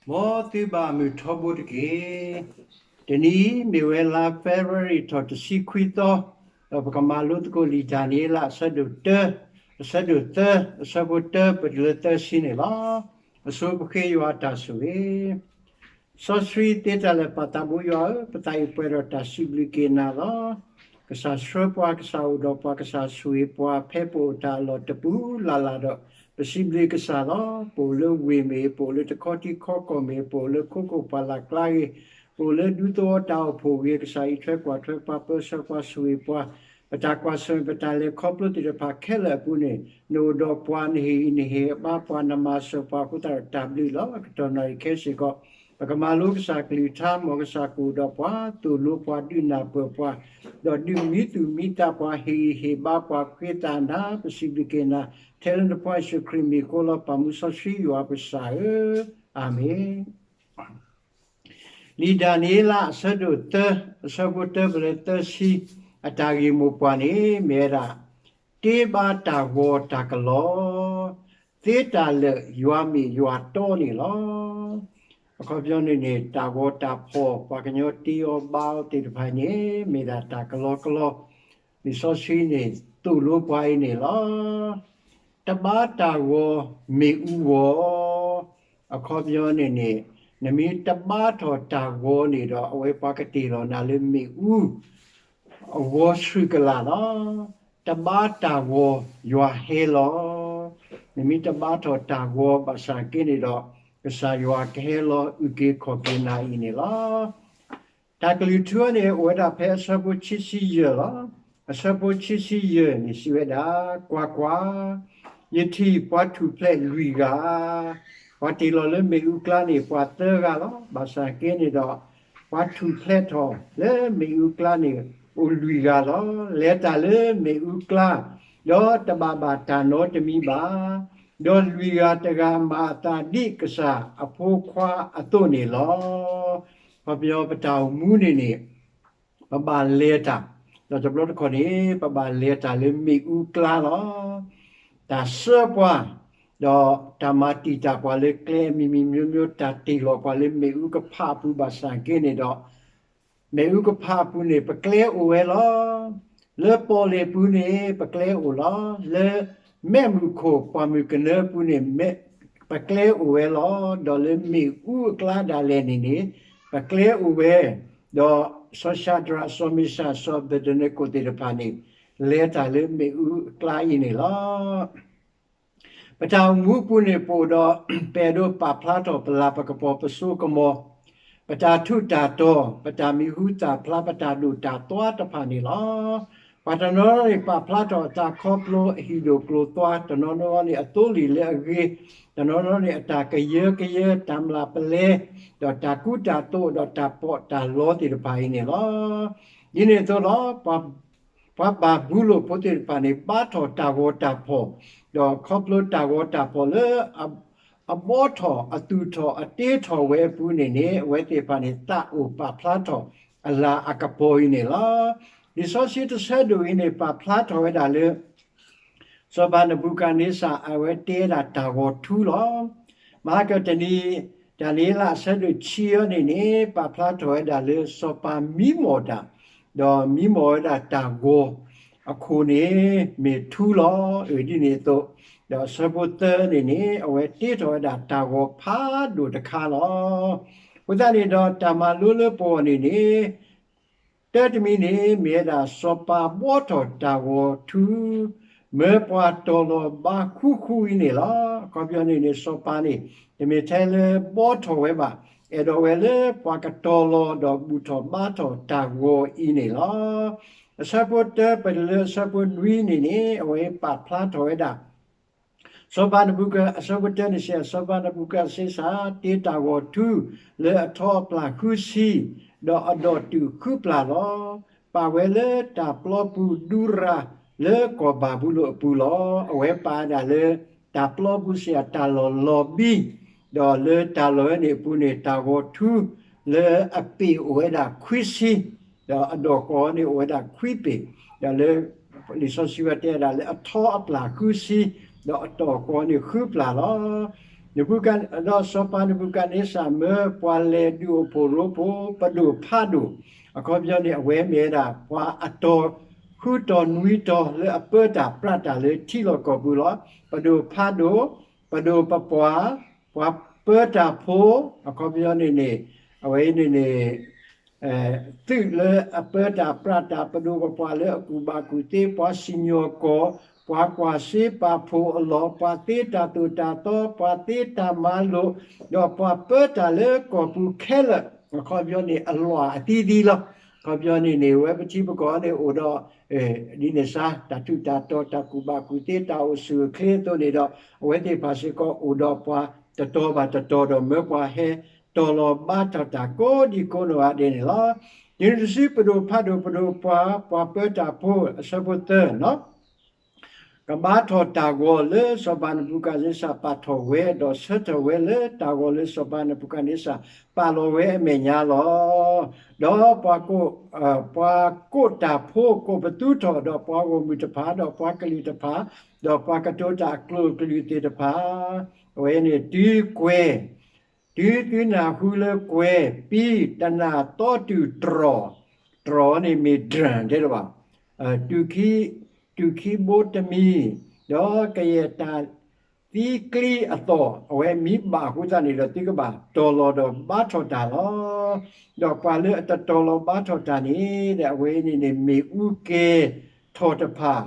မ်သုဘၣ်မုၢ်ထီဘိတက့ၢ်. တနံၤအံၤမ့ၢ်ဝဲလါ February ထီၣ်တဆံခွံသီ, ဒီးပကမၤလိသကိးလံာ်ဒၤနံးယ့လးအဆၢဒိၣ်တၢ, အဆၢဒိၣ်သၢ, အဆၢဖိတၢပတုၤလၢသၢဆံန့ၣ်လီၤ. အဆိပဃ့ယွၤအတၢ်ဆိၣ်ဂ့ၤ စီဆှံသ့တၢ်လၢာ်ပာ်သးဘိယွၤဧၢ, ပသးအံၤပှဲၤဒီးတၢ်စံးဘျုးက့ၤနၤလီၤ. ကစၢ်ဆှၢပှၤ, ကစၢ်အိၣ်ဒီးပှၤ, ကစၢ်ဆိၣ်ဂ့ၤပှၤ ဖဲပအိၣ်တၢ်အလီၢ်တပူၤလၢ်လၢ်ဒီး ပစံးဘျုးကစၢ်လီၤ. ပအိၣ်လၢဝ့ၢ်မ့ၢ်, ပအိၣ်လၢတခီထံခီကီၢ်မ့ၢ်, ပအိၣ်လၢခိခိၣ်ပှၢ်လၢ်ကျါဂ့ၤ, ပအိၣ်လၢဒူသဝီတၢ်အိၣ်ဖှိၣ်ဂ့ၤ, ကစၢ်အံးထွဲကွၢ်ထွဲပှၤ ပၢဆှၢပှၤ ဆိၣ်ဂ့ၤပှၤ, ပတၢ်ကွၢ်ဆၢၣ်မဲာ် ပတၢ်လဲၤခီဖျိသ့ၣ်တဖၣ်ခဲလၢာ်အပူၤန့ၣ်, နအိၣ်ဒီးပှၤ, နဟ့ၣ်ဂံၢ်နဟ့ၣ်ဘါပှၤ, နမၤစၢၤပှၤအဃိသတးဒီးတၢ်ဘျုးလီၤ. ကတီၢ်နၣ်ရံၣ်ခဲစ့ၢ်ကီး ပကမၤလိကစၢ်ကလုၢ်ကထါ, မ်ကစၢ်ကအိၣ်ဒီးပှၤ, သိၣ်လိပှၤ, ဒုးနၢ်ပၢၢ်ပှၤ, ဒီးဒုးမံသူၣ်မံသးပှၤ, ဟ့ၣ်ဂံၢ်ဟ့ၣ်ဘါပှၤ, ဃ့သးနၤ, ပစံးဘျုးက့ၤနၤ, ထဲလၢနဖိယ့ၣ်ၡူးခရံာ်မံၤအဃိလီၤ. ပၢ်မူစီဆှံယွၤပကစၢ်ဧၢ, အၤမ့ၣ်. လံာ်ဒၤနံးယ့လးအဆၢဒိၣ်သၢ, အဆၢဖိတၢပတုၤလၢသၢဆံ, အတၢ်ဂ့ၢ်မိၢ်ပှၢ်န့ၣ် မ့ၢ်ဝဲဒၣ် တ့ဘါတၢ်ဂီၤတၢ်ကလီ, သ့တၢ်လၢာ်ယွၤမ့ၢ်ယွၤတီန့ၣ်လီၤ. အခီပညီန့ၣ်န့ၣ် တၢ်ဂီၤတၢ်ဖီၣ် ပှၤကညီတ့အီၤဘါအီၤသ့ၣ်တဖၣ်န့ၣ် မ့ၢ်ဒၣ်တၢ်ကလီကလီ, လံာ်စီဆှံန့ၣ် သိၣ်လိပှၤအံၤန့ၣ်လီၤ. တဘါတၢ်ဂီၤမ့ၣ်အူဂီၤ, အခီပညီန့ၣ်န့ၣ် နမ့ၢ်တဘါထီၣ်တၢ်ဂီၤန့ၣ်ဒီး အဝဲပှၤကတ့ၢ်လီၤနၤလၢမ့ၣ်အူ အဂီၤဆူၣ်ကလာ်လီၤ. တဘါတၢ်ဂီၤယွၤဟဲလီၤ, နမ့ၢ်တဘါထီၣ်တၢ်ဂီၤဘၣ်ဆၣ်က့န့ၣ်ဒီး ကစၢ်ယွၤကဟဲလီၤအုၣ်က့ၤခီၣ်က့ၤနၤအံၤန့ၣ်လီၤ. တၢ်ကလုၢ်ထူန့ၣ် အိၣ်ဝဲဒၣ်ဖဲအဆၢဖိခံဆံယဲၢ်လီၤ. အဆၢဖိခံဆံယဲၢ်န့ၣ်စံးဝဲဒၣ်, ကွၢ်ကွၢ်, ယထံၣ်ပှၤထူၣ်ဖျဲးလွံၢ်ဂၤ, ပှၤတ့ၢ်လီၤလၢမ့ၣ်အူကျါန့ၣ် ပှၤသၢဂၤလီၤ. ဘၣ်ဆၣ်က့န့ၣ်ဒီး ပှၤထူၣ်ဖျဲးထီၣ်လၢမ့ၣ်အူကျါန့ၣ် အိၣ်လွံၢ်ဂၤလီၤ. လဲၤတၢ်လၢမ့ၣ်အူကျါ, ဒီးတဘၣ်ဘၣ်တၢ်နီတမံၤဘၣ်, ဒီးလွံၢ်ဂၤတဂၤမၤအသးဒ်ကစၢ်အဖိခွါအသိးန့ၣ်လီၤ. ခီပညီပတၢ်အိၣ်မူန့ၣ်န့ၣ် ပဘၣ်လဲၤတၢ်, ဒီးတဘျီတခီၣ်န့ၣ် ပဘၣ်လဲၤတၢ်လၢမ့ၣ်အူကျါလီၤ. တၢ်ဆှၢပှၤ, ဒီးတၢ်မၤတံာ်တာ်ပှၤလၢကျဲအမံၤမံၤမျိုးမျိုး တၢ်တ့ၢ်လီၤပှၤလၢမ့ၣ်အူကဖးအပူၤဘၣ်ဆၣ်က့န့ၣ်ဒီး မ့ၣ်အူကဖးအပူၤန့ၣ် ပကျဲအိၣ်ဝဲလီၤ. လၢပီၣ်လဲၣ်ပူၤန့ၣ် ပကျဲအိၣ်လီၤ. လၢမဲးမုၢ်ခိၣ်ပှၢ်မုၢ်ကနၢပူၤန့ၣ် ပကျဲအိၣ်ဝဲလီၤ. ဒီးလၢမ့ၣ်အူအကျါဒၣ်လဲာ်န့ၣ်န့ၣ် ပကျဲအိၣ်ဝဲ, ဒီးစီၤၡၤဒြး, စီၤမ့ၡး, စီၤအဘ့းနကိၣ်သ့ၣ်တဖၣ်န့ၣ် လဲၤတၢ်လၢမ့ၣ်အူအကျါအံၤန့ၣ်လီၤ. ပတၢ်အိၣ်မူအပူၤန့ၣ် ပအိၣ်ဒီး ပအဲၣ်ဒိးပာ်ဖျါထီၣ်ပလၤပကပီၤပစိကမီၤ, ပတၢ်ထူးတၢ်တီၤ, ပတၢ်မံၤဟူသၣ်ဖျါ, ပတၢ်ဒိၣ်တၢ်သွါတဖၣ်န့ၣ်လီၤ. ပှၤတနီၤနီၤန့ၣ် ပာ်ဖျါထီၣ်အတၢ်ခီဖျိအဟံၣ်ဒိၣ်ကျိၤသွါ, တနီၤနီၤန့ၣ် အသိလ့ၣ်လၢအဂ့ၤ, တနီၤနီၤန့ၣ် အတၢ်ကယၢကယဲ, တၢ်မျၢ်ပလဲ, ဒီးတၢ်ကူတၢ်သိး, ဒီးတၢ်ပီးတၢ်လီသ့ၣ်တဖၣ်အံၤန့ၣ်လီၤ. ဒ်န့ၣ်အသိးလီၤ. ပှၤဘၤဘူလိၣ်ဖိသ့ၣ်တဖၣ်န့ၣ် ဘါထီၣ်တၢ်ဂီၤတၢ်ဖီၣ်, ဒီးခီဖျိတၢ်ဂီၤတၢ်ဖီၣ်လၢ အဘှီထီၣ်, အသူၣ်ထီၣ်, အတ့ထီၣ်ဝဲအပူၤန့ၣ်န့ၣ် အဝဲသ့ၣ်တဖၣ်န့ၣ် သးအိၣ်ပာ်ဖျါထီၣ်အလၤအကပီၤအံၤန့ၣ်လီၤ. လံာ်စီဆှံတဆၢဒိၣ်အံၤန့ၣ် ပာ်ဖျါထီၣ်ဝဲဒၣ်လၢ စီၤပၤနဘူၤခၣ်နံစၢ် အဝဲတ့ဝဲဒၣ်တၢ်ဂီၤထူလီၤ. မဟါကတနံၤ ဒၤနံးယ့လးအဆၢဒိၣ်ခံအံၤန့ၣ်န့ၣ် ပာ်ဖျါထီၣ်ဝဲဒၣ်လၢစီၤပၤမံမီၢ်တၢ်, ဒီးမံမီၢ်ဝဲဒၣ်တၢ်ဂီၤအခိၣ်န့ၣ် မ့ၢ်ထူလီၤ. အၢၣ်ဒ်န့ၣ်အသိး, ဒီးအဆၢဖိသၢန့ၣ်န့ၣ် အဝဲတ့ထီၣ်ဝဲဒၣ်တၢ်ဂီၤဖးဒိၣ်တခါလီၤ. အဃိသတးန့ၣ်ဒီး တၢ်မၤလိလၢပဂီၢ်န့ၣ်န့ၣ် တၢ်တမံၤန့ၣ် မ့ၢ်ဝဲဒၣ်စီၤပၤဘှီထီၣ်တၢ်ဂီၤထူ, မၢပှၤတီၤလီၤဘါဃူဃူအံၤန့ၣ်လီၤ. အခီပညီန့ၣ်န့ၣ် စီၤပၤန့ၣ် တမ့ၢ်ထဲလၢဘှီထီၣ်ဝဲဘၣ်, အဲၣ်ဒိးဝဲလၢပှၤကတီၤလီၤဒီးဘူၣ်ထီၣ်ဘါထီၣ်တၢ်ဂီၤအံၤန့ၣ်လီၤ. အဆၢဖိတၢပတုၤလၢအဆၢဖိနွံန့ၣ်န့ၣ် အဝဲပာ်ဖျါထီၣ်ဝဲဒၣ် စီၤပၤနဘူၤခၣ်, အဆၢဖိတၢန့ၣ်စံး စီၤပၤနဘူၤခၣ်နံစၢ် တ့တၢ်ဂီၤထူလၢအထီအပျၢ်ဃုဆံ, ဒီးအဒိၣ်တုာ်ဃုပျၢ်လီၤ. ပာ်ဝဲလၢတၢ်ပျီပူၤဒူရၤလၢကီၢ်ဘၤဘူလိၣ်အပူၤလီၤ. အဝဲပာ်ဝဲဒၣ်လၢတၢ်ပျီပူၤစံး တၢ်လီၢ်လီၤဘံ, ဒီးလၢတၢ်လီၢ်ဝဲန့ၣ်အပူၤန့ၣ် တၢ်ဂီၤထူလၢအပ့ၢ်အိၣ်ဝဲဒၣ်ခွံဆံ ဒီးအဒိၣ်ဃီန့ၣ်အိၣ်ဝဲဒၣ်ခွံပ့ၤ, ဒီးလၢလံာ်စီဆှံဝဲတဲဝဲဒၣ်လၢအထီအပျၢ်ဃုဆံ, ဒီးအဒိၣ်ဃီန့ၣ်ဃုပျၢ်လီၤ. နဘူကၤ, ဒီးစီၤပၤနဘူကၤန့စၢ်မၢပှၤလဲၤဒုးအိၣ်ဖှိၣ်ရိဖှိၣ် ပဒိၣ်ဖးဒိၣ်, အခီပညီန့ၣ် အဝဲမ့ၢ်ဝဲဒၣ် ပှၤအတီၤဃုတီၤနွံတီၤလၢအပၢတၢ်ပြးတၢ်လၢထံလီၢ်ကီၢ်ပူၤလီၤ. ပဒိၣ်ဖးဒိၣ်, ပဒိၣ်ပပှၢ်, ပှၤပၢတၢ်ဖိ, အခီပညီန့ၣ်န့ၣ် အဝဲအံၤန့ၣ်န့ၣ် သုးလၢအပၢတၢ်ပြးတၢ် ပဒိၣ်ပပှၢ်လၢအကူၣ်ဘၣ်ကူၣ်သ့ ပှၤစံၣ်ညီၣ်ကွီၢ်, ပှၤကွၢ်စ့ပာ်ဖှိၣ်အလီၢ်, ပှၤသ့တၢ်သိၣ်တၢ်သီ, ပှၤသ့တၢ်မၤလိာ်, ဒီးပှၤပၢတၢ်လၢကီၢ်ပူၤခဲလၢာ်, အခီပညီန့ၣ် အလွှာ်အသီသီလီၤ. အခီပညီန့ၣ်န့ၣ် ဝဲပထံပကီၢ်န့ၣ်အိၣ်ဒီး ဒ်န့ၣ်စါ တၢ်ထူးတၢ်တီၤ တၢ်ကူၣ်ဘၣ်ကူၣ်သ့ တၢ်အိၣ်ဆူၣ်အိၣ်ချ့အသိးန့ၣ်ဒီး အဝဲသ့ၣ်တဖၣ်စ့ၢ်ကီးအိၣ်ဒီးပှၤတတီၤဘၣ်တတီၤဒီး မၢပှၤဟဲတီၤလီၤဘါထီၣ်တၢ်ကိးဒံကိးနီၢ်ဂၤဒဲးန့ၣ်လီၤ. ဒ်န့ၣ်တစု ပဒိၣ်ဖးဒိၣ် ပဒိၣ်ပှၢ် ပှၤပၢတၢ်ဖိ အဆၢဖိသၢ ကဘါထီၣ်တၢ်ဂီၤလၢစီၤပၤနဘူကၤန့စၢ်ပာ်ထီၣ်ဝဲ ဒီးဆၢထၢၣ်ဝဲလၢတၢ်ဂီၤလၢစီၤပၤနဘူကၤန့စၢ်ပာ်လီၤဝဲအမဲာ်ညါလီၤ. ဒီးပှၤကိး, ပှၤကိးတၢ်ဖိကိးပသူထီၣ် ဒီးပှၤဂီၢ်မုၢ်တဖၣ် ဒီးပှၤကလုာ်တဖၣ်, ဒီးပှၤကတိၤတၢ်အကျိာ်အကလုာ်သ့ၣ်တဖၣ်, အဝဲန့ၣ်တုၤကွဲၤ တုၤသုနၢ်ဟူလၢကွဲၤ ပံတနၢ်သီတုၤတြီၢ်, တြီၢ်န့ၣ်မ့ၢ် ဒြၢၣ် တဲတဘၣ်, တုၤခံ, တုၤခံဘိတမံၤ, ဒီးကယဲၢ်တၢ်သံကျံအသိး အဝဲမ့ၢ်ဘၣ်အဃိသတးန့ၣ်ဒီး သုကဘၣ်တီၤလီၤဒီးဘါထီၣ်တၢ်လီၤ. ဒီးပှၤလၢအတတီၤလီၤဘါထီၣ်တၢ်န့ၣ် အဝဲန့ၣ်န့ၣ် မ့ၣ်အူကဲၤထီၣ်တဖၣ်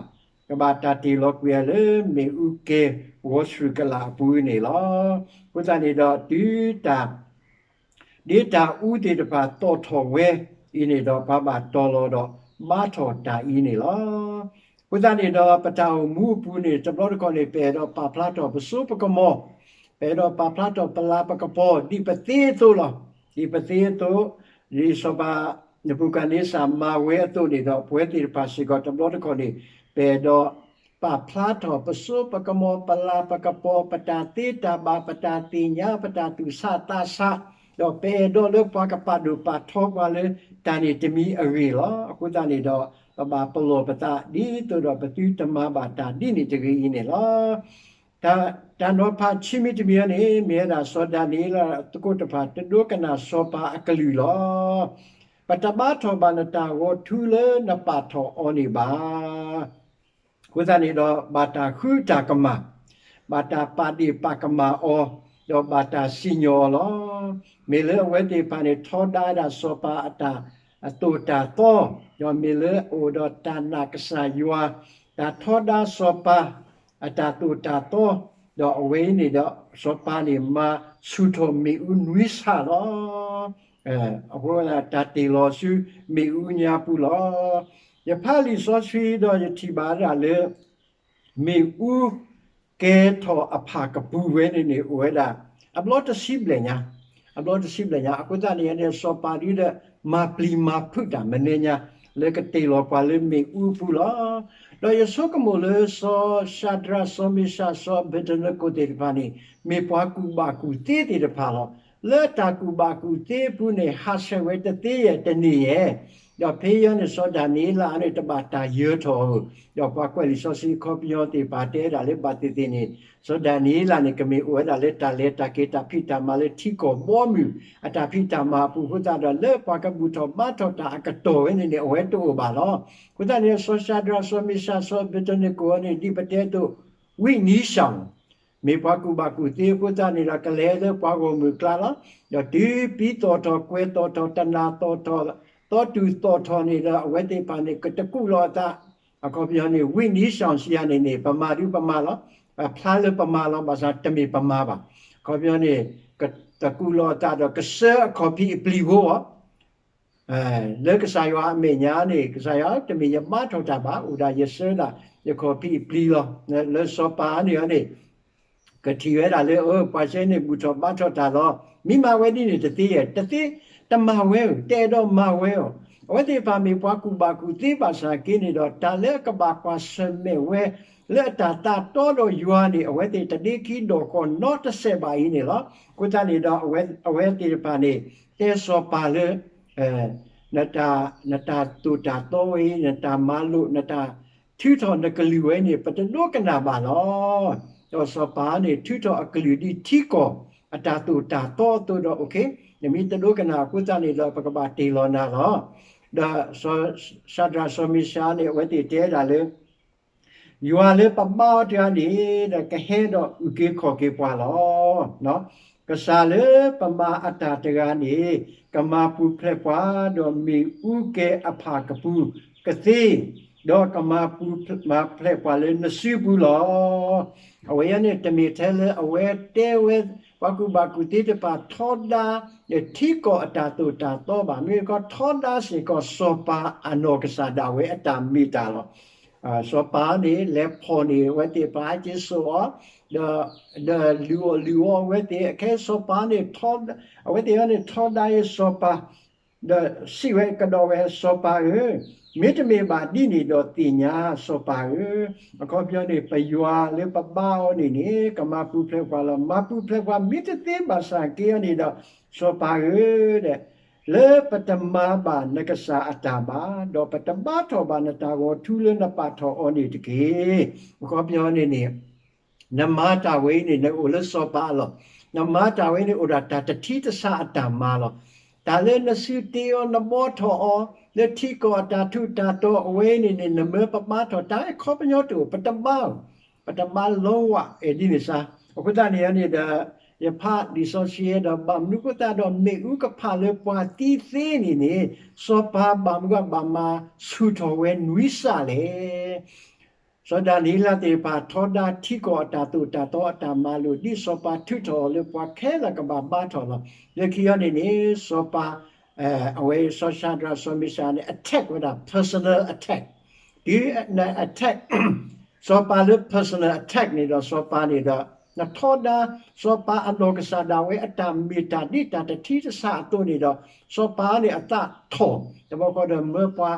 ကဘၣ်တၢ်တ့ၢ်လီၤကွံာ်အီၤလၢမ့ၣ်အူကဲၤ ဂီၤဆူၣ်ကလာ်အပူၤန့ၣ်လီၤ. အဃိသတးန့ၣ်ဒီး တုၤတၢ် ဒ်တၢ်အူသ့ၣ်တဖၣ်သီၣ်ထီၣ်ဝဲအံၤန့ၣ်ဒီး ပှၤဘၣ်တီၤလီၤဒီးဘါထီၣ်တၢ်အံၤန့ၣ်လီၤ. အဃိသတးန့ၣ်ဒီး ပတၢ်အိၣ်မူအပူၤန့ၣ် တဘျီတခီၣ်န့ၣ် ပအဲၣ်ဒိးပာ်ဖျါထီၣ်ပစိပကမီၤ, ပအဲၣ်ဒိးပာ်ဖျါထီၣ်ပလၤပကပီၤ ဒ်ပသ့အသိးလီၤ. ဒ်ပသ့အသိး, ဒ်စီၤပၤနဘူကၤန့စၢ်မၤဝဲအသိးန့ၣ်ဒီး ပဝဲသ့ၣ်တဖၣ်စ့ၢ်ကီးတဘျီတခီၣ်န့ၣ် ပအဲၣ်ဒိး ပာ်ဖျါထီၣ်ပစိပကမီၤ ပလၤပကပီၤ ပတၢ်သ့တၢ်ဘၣ် ပတၢ်သ့ၣ်ညါ ပတၢ်သူၣ်ဆးသးဆး, ဒီးပအဲၣ်ဒိးလၢပှၤကပာ်ဒိၣ်ပာ်ထီပှၤလၢတၢ်န့ၣ်တမံၤအဂ့ၢ်လီၤ. အဃိသတးန့ၣ်ဒီး ပဘၣ်ပလီၢ်ပသးဒ်သိးဒီးပသုတမၤဘၣ်တၢ်ဒ်န့ၣ်တဂ့ၤအံၤန့ၣ်လီၤ. တၢ်, တၢ်နီၤဖးဆံမံၤတမံၤအံၤန့ၣ် မ့ၢ်ဝဲဒၣ်စီၤဒၤနံးယ့လးသကိးတဖၣ် တဒိကနၣ်စီၤပၤအကလုၢ်လီၤ. ပတဘါထီၣ်ဘၣ်နတၢ်ဂီၤထူလၢနပာ်ထီၣ်အီၤန့ၣ်ဘၣ်. အဃိသတးန့ၣ်ဒီး ဘၣ်တၢ်ဃုတၢ်ကမၣ်, ဘၣ်တၢ်ပာ်ဒ့ၣ်ပာ်ကမၣ်အီၤ, ဒီးဘၣ်တၢ်စံၣ်ညီၣ်အီၤလီၤ. မ့ၢ်လၢအဝဲသ့ၣ်တဖၣ်န့ၣ် ထီဒါဒၣ်စီၤပၤအတၢ်အသိၣ်တၢ်သီ, ဒီးမ့ၢ်လၢအအိၣ်ဒီးတၢ်နာ်ကစၢ်ယွၤ, တၢ်ထီဒါစီၤပၤ အတၢ်သိၣ်တၢ်သီ, ဒီးအဝဲအံၤန့ၣ်ဒီး စီၤပၤန့ၣ်မၤဆူၣ်ထီၣ်မ့ၣ်အူနွံဆၣ်လီၤ. အဃိတၢ်တ့ၢ်လီၤဆူမ့ၣ်အူညါပူၤလီၤ. ယဖးလံာ်စီဆှံဒီးယထံၣ်ဘၣ်ဒၣ်လၢ မ့ၣ်အူကဲၤထီၣ်အဖၣ်ကပူၤဝဲန့ၣ်န့ၣ် အိၣ်ဝဲဒၣ် အဘျီတဆံဘျဲၣ်ညါ, အဘျီတဆံဘျဲၣ်ညါ, အဃိသတးန့ၣ်န့ၣ် စီၤပၤဒ်ဒီး မၤပျံၤမၤဖုးတၢ်မနုၤညါ လၢကတ့ၢ်လီၤပှၤလၢမ့ၣ်အူပူၤလီၤ. ဒီးယဆိကမိၣ်လၢစီၤၡၤဒြး စီၤမ့ၡး စီၤအဘ့းနကိၤသ့ၣ်တဖၣ်န့ၣ် မ့ၢ်ပှၤကူၣ်ဘၣ်ကူၣ်သ့သ့ၣ်တဖၣ်လီၤ. လၢတၢ်ကူၣ်ဘၣ်ကူၣ်သ့အပူၤန့ၣ် ဟးဆှဲးဝဲတသ့ယဲၢ်တန့ၢ်ယဲၢ် ဒီးဖဲအံၤန့ၣ် စီၤဒၤနံးယ့လးန့ၣ် တဘၣ်တၢ်ယၢၤထီၣ်ဧိၤ, ဒီးပှၤကွဲးလံာ်စီဆှံအခီပညီသ့ၣ်တဖၣ်တဲဒၣ်လၢဘၣ်သ့ၣ်သ့ၣ်န့ၣ် စီၤဒၤနံးယ့လးန့ၣ် ကမ့ၢ်အိၣ်ဝဲဒၣ်လၢတၢ်လဲၤတၢ်က့ၤ တၢ်ဖံးတၢ်မၤလၢထံကီၢ်ဘီမုၢ် အတၢ်ဖံးတၢ်မၤအပူၤအဃိသတးဒီး လၢပှၤကဘူၣ်ထီၣ်ဘါထီၣ်တၢ်အကတီၢ်ဝဲန့ၣ်န့ၣ် အဝဲတအိၣ်ဘၣ်လီၤ. အဃိသတးန့ၣ် စီၤၡၤဒြး စီၤမ့ၡး စီၤအဘ့းနကိၤန့ၣ် ဒ်ပတဲအသိး ဝံၣ်နံၣ်ၡၣ် မ့ၢ်ပှၤကူၣ်ဘၣ်ကူၣ်သ့အဃိသတးန့ၣ်ဒီး ကလဲၤလၢပှၤဂီၢ်မုၢ်အကျါလီၤ. ဒီးတုၤပံသီၣ်ထီၣ် ကွဲၤသီၣ်ထီၣ် တနၤသီၣ်ထီၣ် သီတူၢ်သီၣ်ထီၣ်န့ၣ်ဒီး အဝဲသ့ၣ်တဖၣ်န့ၣ် ကတကူးလီၤအသး, အခီပညီန့ၣ် ဝံၣ်နံၣ်ၡၣ်စံးယၤန့ၣ်န့ၣ် ပမၤဒုပမၤလီၤ, ပဖျါလၢပမၤလီၤ, ဘၣ်ဆၣ်တမ့ၢ်ပမၤဘၣ်. အခီပညီန့ၣ် ကတကူးလီၤအသးဒီး ကဆှၢအခီၣ်ဖံးအပျံၤဖိအီၤ လၢကစၢ်ယွၤအမဲာ်ညါန့ၣ် ကစၢ်ယွၤ တမ့ၢ်ယဘါထီၣ်တၢ်ဘၣ်, အိၣ်ဒၣ်ယဆှၢဒၣ်ယခီၣ်ဖံးအပျံၤလီၤ. လၢစီၤပၤန့ၣ်န့ၣ် ကထံၣ်ဝဲဒၣ်လၢ ပှၤစဲန့ၣ် ဘူၣ်ထီၣ်ဘါထီၣ်တၢ်လီၤ. မ့ၢ်မၤဝဲဒ်န့ၣ်တသ့ဧါ, တသ့, တမၤဝဲဧိၤ, တအဲၣ်ဒိးမၤဝဲအီၤ. အဝဲသ့ၣ်တဖၣ်မ့ၢ်ပှၤကူၣ်ဘၣ်ကူၣ်သ့ဘၣ်ဆၣ်က့န့ၣ်ဒီး တၢ်လၢအကဘၣ်ကွၢ်ဆၢၣ်မဲာ်ဝဲ လၢအတၢ်သးတီဒီးယွၤန့ၣ် အဝဲသ့ၣ်တဒ့ခံဒီၣ်ဃီနီတစဲးဘၣ်အံၤန့ၣ်လီၤ. အဃိသတးန့ၣ်ဒီး အဝဲသ့ၣ်တဖၣ်န့ၣ် တဲစီၤပၤလၢ နတၢ်သိၣ်တၢ်သီဝဲအံၤ, နတၢ်မၤလိာ်, နတၢ်ထုးထီၣ်နကလုၢ်ဝဲန့ၣ် ပတဒိကနၣ်ဘၣ်လီၤ. ဒီးစီၤပၤန့ၣ်ထုးထီၣ်အကလုၢ်ဒ်ထံကီၢ်အတၢ်သိၣ်တၢ်သီအသိးဒီး နမ့ၢ်တဒိကနၣ်အဃိသတးန့ၣ်ဒီး ပကဘၣ်တ့ၢ်လီၤနၤလီၤ. ဒီးစီၤၡဒြးစီၤမ့ၡၤန့ၣ် အဝဲသ့ၣ်တဲဒၣ်လၢ ယွၤလၢပဘါအီၤတဂၤန့ၣ်ဒီး ကဟဲဒီးအုၣ်က့ၤခီၣ်က့ၤပှၤလီၤ. ကစၢ်လၢပမၤအတၢ်တဂၤန့ၣ် ကမၤပူၤဖျဲးပှၤ, ဒီးမ့ၣ်အူကဲအဖၣ်ကပူၤကသ့, ဒီးကမၤပူၤမၤဖျဲးပှၤလၢနစုပူၤလီၤ. အဝဲအံၤန့ၣ် တမ့ၢ်ထဲလၢအဝဲတဲဝဲ ပှၤကူၣ်ဘၣ်ကူၣ်သ့တဖၣ်ထီဒါ ဒီးထံကီၢ်အတၢ်သိၣ်တၢ်သီဘၣ်. မ့ၢ်ကီးထီဒါစ့ၢ်ကီး စီၤပၤအနီၢ်ကစၢ်ဒၣ်ဝဲအတၢ်မ့ၢ်တၢ်လီၤ. စီၤပၤန့ၣ် လဲၤဖီၣ်န့ၢ်အဝဲသ့ၣ်တဖၣ် ဟဲက့ၤစိာ်အီၤ, ဒီး ဒီးလုၢ်အီၣ်လုၢ်အီအဝဲသ့ၣ် အခဲစီၤပၤန့ၣ် အဝဲသ့ၣ်အံၤန့ၣ် ထီဒါအံၤစီၤပၤ, ဒီးစံးဝဲကဒီးဝဲ စီၤပၤဧၢ, မ့တမ့ၢ်ဘၣ်ဒ်န့ၣ်ဒီးသ့ၣ်ညါ စီၤပၤဧၢ, အခီပညီန့ၣ် ပယွၤလၢပဘါအီၤန့ၣ်န့ၣ် ကမၤပူၤဖျဲးပှၤလီၤ. မၤပူၤဖျဲးပှၤ မ့တသ့ဘၣ်ဆၣ်က့အီၤန့ၣ်ဒီး စီၤပၤဧၢ, ဒီး လၢပတမၤဘၣ်နကစၢ်အတၢ်မၤ, ဒီးပတဘါထီၣ်ဘၣ်နတၢ်ဂီၤထူလၢနပာ်ထီၣ်အီၤန့ၣ်တက့ၢ်. အခီပညီန့ၣ်န့ၣ် နမၤတၢ်ဝဲအံၤန့ၣ် နအိၣ်လၢစီၤပၤအလီၢ်, နမၤတၢ်ဝဲန့ၣ် အိၣ်ဒီးတၢ်တထံတဆးအတၢ်မၤလီၤ. တၢ်လၢနစုတ့အီၤ နဘှီထီၣ်အီၤ လၢထံကီၢ်အတၢ်ထူးတၢ်တီၤအဝဲအံၤန့ၣ်န့ၣ် နမၢပဘါထီၣ် တၢ်အခီပညီတအိၣ် ပတဘါ, ပတဘါလီဝဲဒ်န့ၣ်စါ. အဃိသတးန့ၣ်န့ၣ်ဒီး ယဖးလံာ်စီဆှံဒီး ဘၣ်မနုၤအဃိသတးဒီး မ့ၣ်အူကဖၣ်လၢပှၤသံသ့န့ၣ်န့ၣ် စီၤပၤဘၣ်မနုၤဘၣ်မၤဆူၣ်ထီၣ်ဝဲနွံစးလဲၣ်. စီၤဒၤနံးယ့လးသ့ၣ်တဖၣ်ထီဒါထံကီၢ်အတၢ်သိၣ်တၢ်သီအတၢ်မၤလိာ် ဒ်စီၤပၤထုးထီၣ်အီၤလၢပှၤခဲလၢာ်ကဘၣ်ဘါထီၣ်လီၤ. လၢခံအံၤန့ၣ်န့ၣ် စီၤပၤ အဝဲစီၤၡဒြးစီၤမ့ၡၤန့ၣ် attack ဝဲဒၣ် personal attack, တုၤန attack စီၤပၤလၢ personal attack န့ၣ်ဒီး စီၤပၤန့ၣ်ဒီး နထီဒါ စီၤပၤအနီၢ်ကစၢ်ဒၣ်ဝဲအတၢ်မ့ၢ်တၢ်ဒ်တၢ်တထံတဆးအသိးန့ၣ်ဒီး စီၤပၤန့ၣ်အသးထီၣ် တဘျီဃီဒီးမၢပှၤ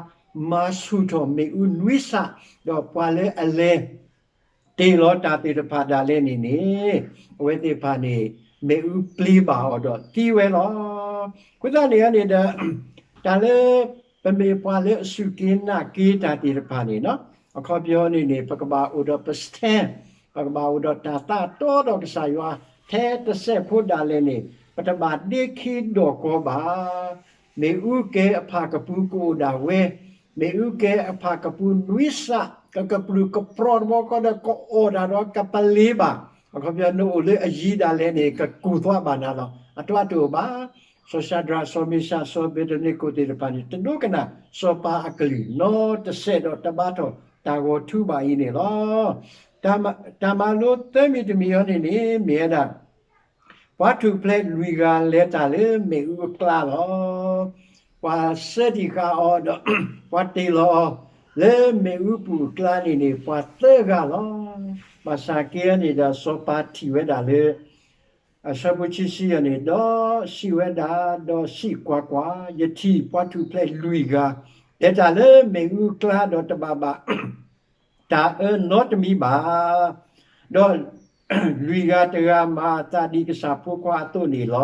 မၤဆူၣ်ထီၣ်မ့ၣ်အူနွံစး, ဒီးပှၤလၢအလဲၤတ့ၢ်လီၤတၢ်သ့ၣ်တဖၣ်ဒၣ်လဲာ်န့ၣ်န့ၣ် အဝဲသ့ၣ်တဖၣ်န့ၣ် မ့ၣ်အူပျံၤဘၣ်အီၤဒီးသံဝဲလီၤ. အဃိသတးန့ၣ်န့ၣ်ဒီး တၢ်လၢ ပမ့ၢ်ပှၤလၢအစူၢ်က့ၤနာ်က့ၤတၢ်သ့ၣ်တဖၣ်န့ၣ် အခီပညီန့ၣ်န့ၣ် ပကဘၣ်အိၣ်ဒီးပ stand, ပကဘၣ်အိၣ်ဒီးတၢ်သးတီဒီးကစၢ်ယွၤ ထဲတစဲးဖိဒၣ်လဲာ်န့ၣ် ပတဘၣ်ဒ့ခံဒီၣ်ကီဘၣ်. မ့ၣ်အူကဲအဖၣ်ကပူၤကအိၣ်ဒၣ်ဝဲ, မ့ၣ်အူကဲအဖၣ်ကပူၤနွံစး ကကပြုၢ်ကပြီၤတဘျီဃီဒီး ကအီၣ်တၢ်ဒီးကပလ့ၤဘၣ်. အခီပညီနအိၣ်လၢအယံၤဒၣ်လဲာ်န့ၣ် ကကူၣ်သွးဘၣ်နၤလီၤ. အတၢ်တအိၣ်ဘၣ်. စီၤၡဒြး စီၤမ့ၡၤ စီၤအဘ့းနကိၤသ့ၣ်တဖၣ်န့ၣ် တဒိကနၣ်စီၤပၤအကလုၢ် နီတစဲးဒီးတဘါထီၣ်တၢ်ဂီၤထူဘၣ်အံၤန့ၣ်လီၤ. တၢ်မၤလိသၢမံၤတမံၤအံၤန့ၣ်န့ၣ် မ့ၢ်ဝဲဒၣ် ပှၤထူၣ်ဖျဲးလွံၢ်ဂၤလဲၤတၢ်လၢမ့ၣ်အူအကျါလီၤ. ပှၤစၢတံၢ်ဃာ်အီၤဒီး ပှၤတ့ၢ်လီၤအီၤ လၢမ့ၣ်အူပူၤအကျါန့ၣ်န့ၣ် ပှၤသၢဂၤလီၤ. ဘၣ်ဆၣ်က့အံၤန့ၣ်ဒီး စီၤပၤထံၣ်ဝဲဒၣ်လၢ အဆၢဖိခံဆံအံၤန့ၣ် ဒီးစံးဝဲဒၣ်, ဒီးစံးကွၢ်ကွၢ်, ယထံၣ်ပှၤထူၣ်ဖျဲးလွံၢ်ဂၤ လဲၤတၢ်လၢမ့ၣ်အူအကျါဒီးတဘၣ်ဘၣ် တၢ်အၢနီတမံၤဘၣ်. ဒီးလွံၢ်ဂၤတဂၤမၤအသးဒ်ကစၢ်ဖိခွါအသိးန့ၣ်လီၤ.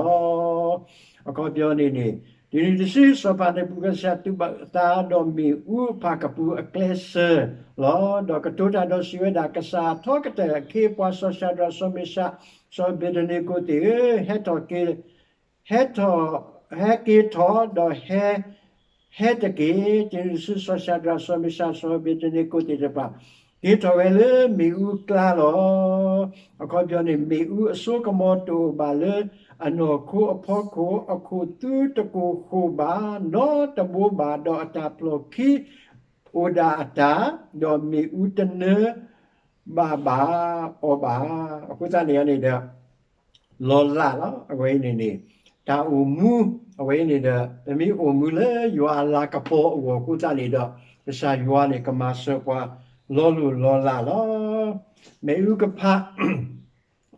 အခီပညီန့ၣ်န့ၣ် တုၤနုၤတစု စီၤပၤနၤဘူၤခၣ်နၤစၢ်တူၢ်ဘၣ်သးဒီးမ့ၣ်အူအဖၣ်ကပူၤအကျဲစၢၤလီၤ. ဒီးကတိၤတၢ်ဒီးစံးဝဲဒၣ်, ကစၢ်အထီကတၢၢ်အခ့အပှၤ စီၤၡဒြး စီၤမ့ၡၤ စီၤအဘ့းနကိၤသ့ၣ်ဧၢ, ဟဲထီၣ်က့ၤ ဟဲထီၣ်, ဟဲက့ၤထီၣ်ဒီးဟဲ, ဟဲတက့ၢ်. တုၤနုၤတစု စီၤၡဒြး စီၤမ့ၡၤ စီၤအဘ့းနကိၤသ့ၣ်တဖၣ် က့ၤထီၣ်ဝဲလၢမ့ၣ်အူအကျါလီၤ. အခီပညီန့ၣ် မ့ၣ်အူအစိကမီၤတအိၣ်ဘၣ်လၢအနီၢ်ခိအဖီခိၣ်, အခိၣ်သူတကိၢ်ဃိၣ်ဘၣ်နီတဘိဘၣ်, ဒီးအတၢ်ဖျီၣ်ခံအိၣ်ဒၣ်အတၢ်, ဒီးမ့ၣ်အူတနၢဘၣ်ဘၣ်အီၤဘၣ်. အဃိသတးန့ၣ်န့ၣ်ဒီး လီၤလးလီၤ. အဝဲအံၤန့ၣ်န့ၣ် တၢ်အိၣ်မူ, အဝဲအံၤန့ၣ်ဒီး ပမ့ၢ်အိၣ်မူလၢယွၤအလၤကပီၤအဂီၢ်အဃိသတးန့ၣ်ဒီး ကစၢ်ယွၤန့ၣ် ကမၤစၢၤပှၤလီၤလိၢ်လီၤလးလီၤ. မ့ၣ်အူကဖး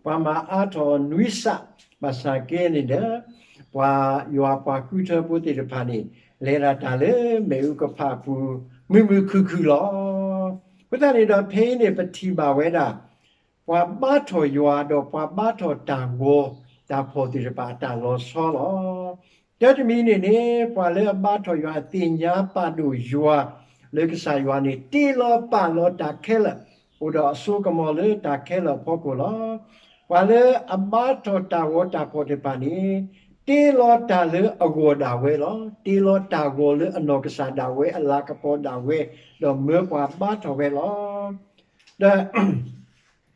ပှၤမၤအါထီၣ်အီၤနွံစး, ဘၣ်ဆၣ်က့န့ၣ်ဒီး ပှၤယွၤပှၤဃုထၢဖိသ့ၣ်တဖၣ်န့ၣ် လဲၤဒၣ်တၢ်လၢမ့ၣ်အူကဖးအပူၤ မုာ်မုာ်ခုၣ်ခုၣ်လီၤ. အဃိသတးန့ၣ်ဒီး ဖဲအံၤန့ၣ် ပထံၣ်ဘၣ်ဝဲဒၣ် ပှၤဘါထီၣ်ယွၤဒီးပှၤဘါထီၣ်တၢ်ဂီၤတၢ်ဖီၣ်သ့ၣ်တဖၣ်အတၢ်လီၤဆီလီၤ. တၢ်တမံၤန့ၣ်န့ၣ် ပှၤလၢအဘါထီၣ်ယွၤအသ့ၣ်ညါပာ်ဒိၣ်ယွၤ လၢကစၢ်ယွၤန့ၣ် တ့လီၤပာ်လီၤတၢ်ခဲလၢာ် အိၣ်ဒီးအစိကမီၤလၢတၢ်ခဲလၢာ်အဖီခိၣ်လီၤ. ပှၤလၢအဘါထီၣ်တၢ်ဂီၤတၢ်ဖီၣ်သ့ၣ်တဖၣ်န့ၣ် တ့လီၤတၢ်လၢအဂီၢ်ဒၣ်ဝဲလီၤ. တ့လီၤတၢ်ဂီၤလၢအနီၢ်ကစၢ်ဒၣ်ဝဲ အလၤကပီၤဒၣ်ဝဲ, ဒီးမၢပှၤဘါထီၣ်ဝဲလီၤ. ဒီး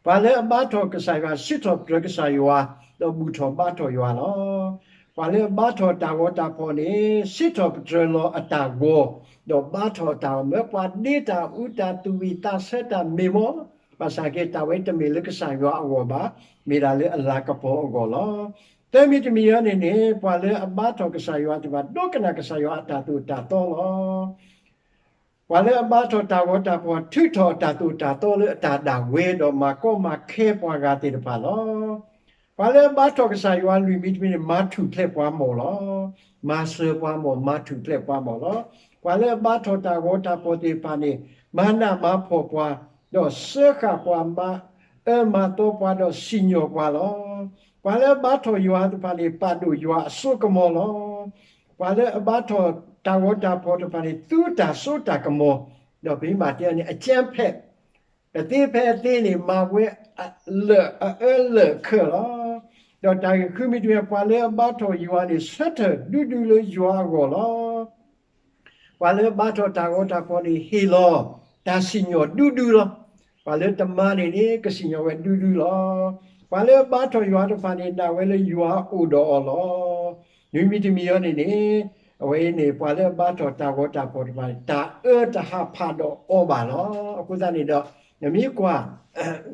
ပှၤလၢအဘါထီၣ်ကစၢ်ယွၤ စံးထီၣ်ပတြၢၤကစၢ်ယွၤ, ဒီးဘူၣ်ထီၣ်ဘါထီၣ်ယွၤလီၤ. ပှၤလၢအဘါထီၣ်တၢ်ဂီၤတၢ်ဖီၣ်န့ၣ် စံးထီၣ်ပတြၢၤလီၤအတၢ်ဂီၤ, ဒီးဘါထီၣ်တၢ်ဂီၤ မၢပှၤဒ့တၢ်အူတၢ်သူၣ်ဝံၣ်သးဆၢတၢ်မ့ၢ်မီၢ်, ဘၣ်ဆၣ်က့ၤတၢ်ဝဲတမ့ၢ်လၢကစၢ်ယွၤအဂီၢ်ဘၣ်, မ့ၢ်ဒၣ်လၢအလၤကပီၤအဂီၢ်လီၤ. သၢမံၤတမံၤအံၤန့ၣ်န့ၣ် ပှၤလၢအဘါထီၣ်ကစၢ်ယွၤသ့ၣ်တဖၣ် ဒိကနၣ်ကစၢ်ယွၤအတၢ်သိၣ်တၢ်သီလီၤ. ပှၤလၢအဘါထီၣ်တၢ်ဂီၤတၢ်ဖီၣ် ထုးထီၣ်အတၢ်သိၣ်တၢ်သီလၢအတၢ်ဒၣ်ဝဲ ဒီးမၤကီမၤခဲပှၤဂၤသ့ၣ်တဖၣ်လီၤ. ပှၤလၢအဘါထီၣ်ကစၢ်ယွၤလွံၢ်မံၤတမံၤန့ၣ် မၤထူၣ်ဖျဲးပှၤမီၢ်လီၤ. မၤစၢၤပှၤမီၢ်, မၤထူၣ်ဖျဲးပှၤမီၢ်လီၤ. ပှၤလၢအဘါထီၣ်တၢ်ဂီၤတၢ်ဖီၣ်သ့ၣ်တဖၣ်န့ၣ် မၤနးမၤဖှီၣ်ပှၤ, ဒီးစၢဃာ်ပှၤ, မၤအၢမၤသီပှၤ, ဒီးစံၣ်ညီၣ်ပှၤလီၤ. ပှၤလၢအဘါထီၣ်ယွၤသ့ၣ်တဖၣ်န့ၣ် ပာ်ဒိၣ်ယွၤအစိကမီၤလီၤ. ပှၤလၢအဘါထီၣ်တၢ်ဂီၤတၢ်ဖီၣ်တဖၣ်န့ၣ် သူတၢ်စိတၢ်ကမီၤ, ဒီးပမ့ၢ်တဲန့ၣ် အကြမ်းဖက်, အသ့ဖဲအသ့န့ၣ် မၤဝဲလၢာ်အအၢလၢာ်အခၢလီၤ. ဒီးတၢ်ဂ့ၢ်ဃုမံၤတမံၤ ပှၤလၢအဘါထီၣ်ယွၤန့ၣ် ဆၢထၢၣ်ဒူဒူလၢယွၤအဂီၢ်လီၤ. ပှၤလၢအဘါထီၣ်တၢ်ဂီၤတၢ်ဖီၣ်န့ၣ် ဟ့ၣ်လီၤတၢ်စံၣ်ညီၣ်ဒူဒူလီၤ. ပှၤလၢတမၤန့ၣ်န့ၣ် ကစံၣ်ညီၣ်ဝဲဒူဒူလီၤ. ပှၤလၢအဘါထီၣ်ယွၤတဖၣ်န့ၣ် နာ်ဝဲလၢယွၤအိၣ်ဒီးအီၤလီၤ. နွံမံၤတမံၤအံၤန့ၣ်န့ၣ် အဝဲအံၤန့ၣ် ပှၤလၢအဘါထီၣ်တၢ်ဂီၤတၢ်ဖီၣ်တဖၣ်န့ၣ် တၢ်အၢတဟးဖးဒီးအီၤဘၣ်လီၤ. အဃိသတးန့ၣ်ဒီး နမ့ၢ်ကွၢ်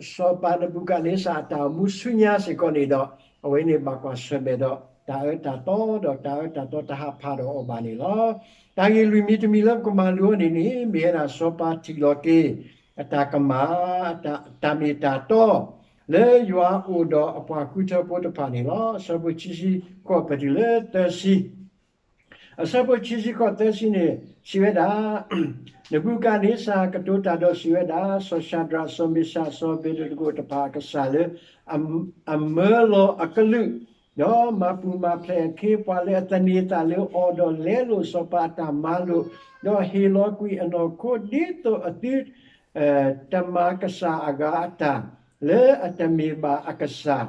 စီၤပၤနဘူၤခၣ်န့စၢ်အတၢ်အိၣ်မူဆူညါစ့ၢ်ကီးန့ၣ်ဒီး အဝဲန့ၣ်ဘၣ်ကွၢ်ဆၢၣ်မဲာ်ဒီး တၢ်အၢတၢ်သီ ဒီးတၢ်အၢတၢ်သီတဟးဖးဒီးအီၤဘၣ်န့ၣ်လီၤ. တၢ်ဂ့ၢ်လွံၢ်မံၤတမံၤလၢပကမၤလိအီၤန့ၣ်န့ၣ် မ့ၢ်ဝဲဒၣ်စီၤပၤထံၣ်လီၤက့ၤ အတၢ်ကမၣ် တၢ်မ့ၢ်တၢ်တီ လၢယွၤအိၣ်ဒီးအပှၤဃုထၢဖိတဖၣ်န့ၣ်လီၤ. အဆၢဖိခံဆံဃိး ပတုၤလၢသၢဆံ အဆၢဖိခံဆံဃိးသၢဆံန့ၣ် စံးဝဲဒၣ်, နဘူၤခၣ်န့စၢ်ကတိၤတၢ်ဒီးစံးဝဲဒၣ်, စီၤၡၤဒြး စီၤမ့ၡး စီၤအဘ့းနကိၤတဖၣ်အကစၢ်လၢ အမၢလီၤအကလုာ်, ဒီးမၤပူၤမၤဖျဲးအခ့အပှၤလၢအသန့ၤအသးလၢအီၤ, ဒီးလဲလိာ်စီၤပၤအတၢ်မၤလိာ်, ဒီးဟ့ၣ်လီၤကွံာ်အနီၢ်ခိဒ်သိးအသု တမၤကစၢ်အဂၤအတၢ် လၢအတမ့ၢ်ဘၣ်အကစၢ်,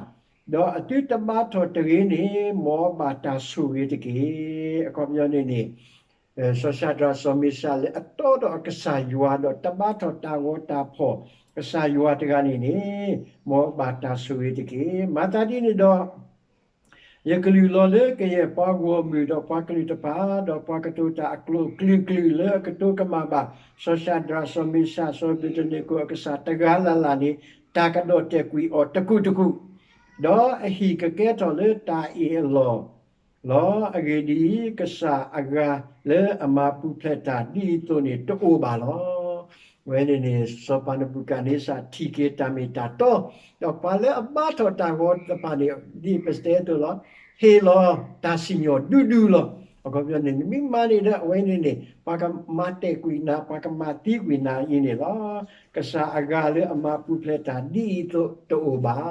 ဒီးအသုတဘါထီၣ်တဂ့ၤန့ၣ် မ်အဘၣ်တၢ်ဆိၣ်ဂ့ၤတက့ၢ်. အခီပညီန့ၣ်န့ၣ် စီၤၡၤဒြး စီၤမ့ၡး လၢအတီဒီးအကစၢ်ယွၤ ဒီးတဘါထီၣ်တၢ်ဂီၤတၢ်ဖီၣ်ကစၢ်ယွၤတဂၤန့ၣ်န့ၣ် မ်အဘၣ်တၢ်ဆိၣ်ဂ့ၤတက့ၢ်. မၤသးဒ်န့ၣ်ဒီး ယကလုၢ်လီၤလၢကယဲၢ်ပှၤဂီၢ်မုၢ်ဒီးပှၤကလုာ်တဖၣ်, ဒီးပှၤကတိၤတၢ်အကျိာ်ကလုာ်ကလုာ်လၢအကတိၤကမၣ်ဘၣ် စီၤၡၤဒြး စီၤမ့ၡး စီၤအဘ့းနကိၤအကစၢ်တဂၤလၢ်လၢ်န့ၣ် တၢ်ကဒီၣ်တဲာ်ကွံာ်အီၤတကူာ်တကူာ်, ဒီးအဟံၣ်ကကဲထီၣ်လၢတၢ်အ့ၣ်အလီၢ်လီၤ. အဂ့ၢ်ဒ်အံၤ, ကစၢ်အဂၤလၢအမၤပူၤဖျဲးတၢ်ဒ်အံၤအသိးန့ၣ် တအိၣ်ဘၣ်လီၤ. အဝဲန့ၣ်န့ၣ် စီၤပၤနဘူၤခၣ်န့စၢ်ထံၣ်က့ၤတၢ်မ့ၢ်တၢ်တီ, ဒီးပှၤလၢအဘါထီၣ်တၢ်ဂီၤတဖၣ်န့ၣ် ဒ်ပတဲအသိးလီၤ, ဟ့ၣ်လီၤတၢ်စံၣ်ညီၣ်ဒူဒူလီၤ. အခီပညီန့ၣ် နမ့ၢ်မၤန့ၢ်ဒီးအဝဲန့ၣ်န့ၣ် ပှၤကမၤတဲာ်ကွံာ်နၤ, ပှၤကမၤသံကွံာ်နၤအံၤန့ၣ်လီၤ. ကစၢ်အဂၤလၢအမၤပူၤဖျဲးတၢ်ဒ်အံၤအသိးတအိၣ်ဘၣ်.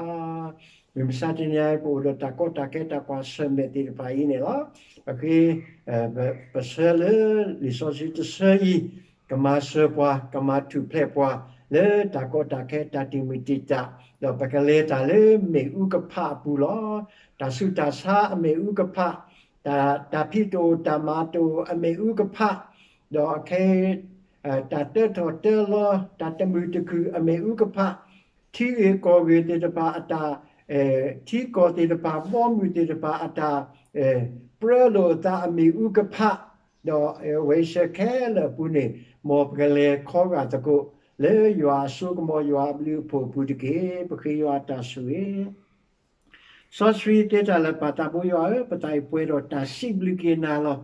မုၢ်မဆါတနံၤအံၤ ပအိၣ်ဒီးတၢ်ကီတၢ်ခဲတၢ်ကွၢ်ဆၢၣ်မဲာ်သ့ၣ်တဖၣ်အံၤန့ၣ်လီၤ. ပဃ့ ပဆၢလၢလံာ်စီဆှံတဆၢအံၤ ကမၤစၢၤပှၤ ကမၤထူၣ်ဖျဲးပှၤ လၢတၢ်ကီတၢ်ခဲတၢ်တံာ်မုၢ်တံာ်တာ်, ဒီးပကလဲၤတၢ်လၢမ့ၣ်အူကဖးအပူၤလီၤ. တၢ်ဆူးတၢ်ဆါအမ့ၣ်အူကဖး, တၢ် တၢ်ဖံးတအိၣ်တၢ်မၤတအိၣ်အမ့ၣ်အူကဖး, ဒီးခဲ တၢ်တၢထီၣ်တၢလီၤ တၢ်တမုာ်တခုၣ်အမ့ၣ်အူကဖး, ထံဂ့ၢ်ကီၢ်ဂ့ၢ်သ့ၣ်တဖၣ်အတၢ် ထံကီၢ်သ့ၣ်တဖၣ် ဘီမုၢ်သ့ၣ်တဖၣ်အတၢ် ပြၢလိာ်အသးအမ့ၣ်အူကဖး, ဒီးဝဲဆၢခဲလၢာ်အပူၤန့ၣ် မ်ပကလဲၤခီဂာ်သကိး လၢယွၤအစိကမီၤယွၤအဘျုးအဖှိၣ်အပူၤတက့ၢ်. ပဃ့ယွၤအတၢ်ဆိၣ်ဂ့ၤ စီဆှံသ့တၢ်လၢာ်ပာ်သးဘိယွၤဧၢ, ပသးအံၤပှဲၤဒီးတၢ်စံးဘျုးက့ၤနၤလီၤ.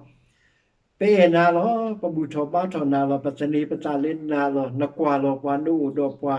ပအဲၣ်နၤလီၤ. ပဘူၣ်ထီၣ်ဘါထီၣ်နၤလီၤ. ပသန့ၤပသးလၢနၤလီၤ. နကွၢ်လီၤပှၤ နအိၣ်ဒီးပှၤ,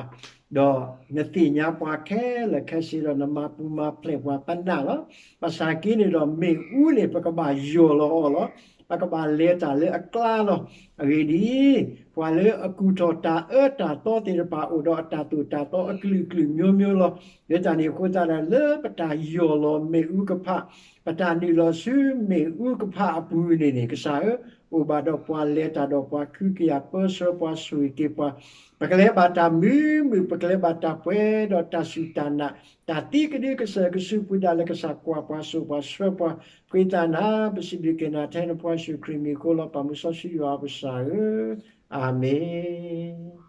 ဒီးနသ့ၣ်ညါပှၤခဲလၢာ်ခဲဆ့ဒီး နမၤပူၤမၤဖျဲးပှၤပနၢ်လီၤ. ဘၣ်ဆၣ်က့န့ၣ်ဒီး မ့ၣ်အူန့ၣ် ပကဘၣ်ယီၢ်လီၤအီၤလီၤ. ပကဘၣ်လဲၤတၢ်လၢအကျါလီၤ. အဂ့ၢ်ဒ်အံၤ, ပှၤလၢအကူၣ်ထီၣ်တၢ်အၢတၢ်သီသ့ၣ်တဖၣ် အိၣ်ဒီးအတၢ်သိၣ်တၢ်သီအကလုာ်ကလုာ်မျိုးမျိုးလီၤ. လၢတၢ်န့ၣ်အဃိသတးဒီး လၢပတၢ်ယီၢ်လီၤမ့ၣ်အူကဖး, ပတၢ်နုာ်လီၤဆူမ့ၣ်အူကဖးအပူၤန့ၣ်န့ၣ် ကစၢ်ဧၢ, အိၣ်ဘၣ်ဒီးပှၤ လဲၤတၢ်ဒီးပှၤ ခုကယာ်ပၢဆှၢပှၤ ဆိၣ်ဂ့ၤက့ၤပှၤ, ပကလဲၤဘၣ်တၢ်မုာ်မုာ် ပကလဲၤဘၣ်တၢ်ပှဲၤဒီးတၢ်စူၢ်တၢ်နာ်, တၢ်သံကဒုကစၢ်ကစူၢ်ပှ့ၤဒၣ်လၢကစၢ်ကွၢ်ပှၤ စိာ်ပှၤဆှၢပှၤ, ပဃ့သးနၤ ပစံးဘျုးက့ၤနၤထဲနဖိယ့ၣ်ၡူးခရံာ်မံၤအဃိလီၤ. ပၢ်မုၢ်စီဆှံယွၤအပစၢ်ဧၢ, အၤမ့ၣ်.